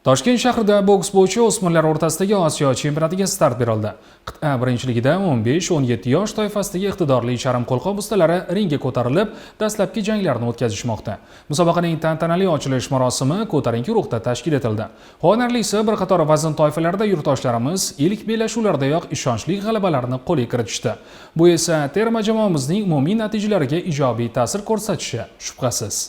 Toshkent shahrida boks bo'yicha o'smirlar o'rtasidagi Osiyo chempionatiga start berildi. Qit'a birinchiligida 15-17 yosh toifasidagi iqtidorli charm qo'lqop ustalari ringga ko'tarilib, dastlabki janglarni o'tkazishmoqda. Musobaqaning tantanali ochilish marosimi ko'tarinki ruhda tashkil etildi. Quvonarlisi, bir qator vazn toifalarida yurtdoshlarimiz ilk bellashuvlardayoq ishonchli g'alabalarni qo'lga kiritishdi. Bu esa terma jamoamizning umumiy natijalariga ijobiy ta'sir ko'rsatishi shubhasiz.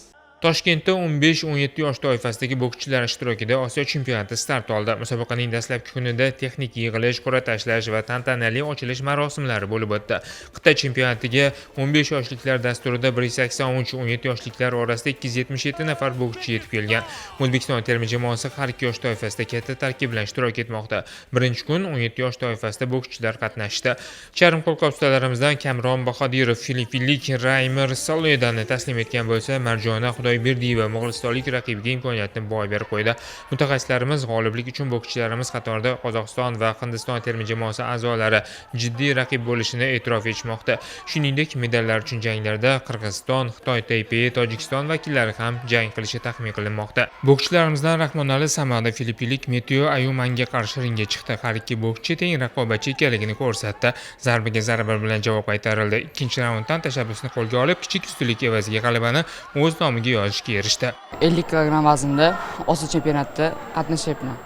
Toshkentda 15-17 yosh toifasidagi bokschilar ishtirokida Osiyo chempionati start oldi. Musobaqaning dastlabki kunida texnik yig'ilish, qur'a tashlash va tantanali ochilish marosimlari bo'lib o'tdi. Qit'a chempionatiga 15 yoshliklar dasturida 183, 17 yoshliklar orasida 277 nafar bokschi yetib kelgan. O'zbekiston terma jamoasi har ikki yosh toifasida katta tarkib bilan ishtirok etmoqda. Birinchi kun 17 yosh toifasida bokschilar qatnashdi. Charm qo'lqop ustalarimizdan Kamron Bahodirov filippinlik Raymer Soledani taslim etgan bo'lsa, Marjona Xudoyberdiyeva mo'g'ulistonlik raqibiga imkoniyatni boy berib qo'ydi. Mutaxassislarimiz g'oliblik uchun bokschilarimiz qatorida Qozog'iston va Hindiston terma jamoasi a'zolari jiddiy raqib bo'lishini e'tirof etishmoqda. Shuningdek, medallar uchun janglarda Qirg'iziston, Xitoy Taypeyi, Tojikiston vakillari ham jang qilishi taxmin qilinmoqda. Bokschilarimizdan Rahmonali Samadov filippinlik Meteo Ayumanga qarshi ringga chiqdi. Har ikki bokschi teng raqobatchi ekanligini ko'rsatdi. Zarbaga zarba bilan javob qaytarildi. Ikkinchi raunddan tashabbusni qo'lga olib, kichik ustunlik evaziga g'alabani o'z nomiga yozishga erishdi. 50 kilogramm vaznda Osiyo chempionatida qatnashyapman.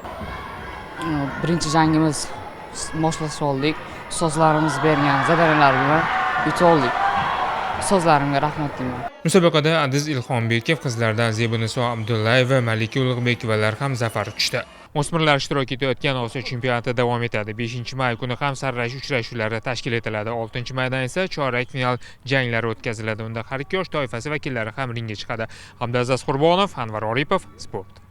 Birinchi jangimiz moslashib oldik. Ustozlarimiz bergan задания lar bilan yutib oldik. Ustozlarimga rahmat deyman. Musobaqada Adiz Ilhombekov, qizlardan Zebuniso Abdullayeva, Malika Ulug'bekovalar ham zafar quchdi. O'smirlar ishtirok etayotgan Osiyo chempionati davom etadi. 5 may kuni ham saralash uchrashuvlari tashkil etiladi. 6 maydan esa chorak final janglari o'tkaziladi. Unda har ikki yosh toifasi vakillari ham ringga chiqadi. Abdulaziz Qurbonov, Anvar Oripov, Sport.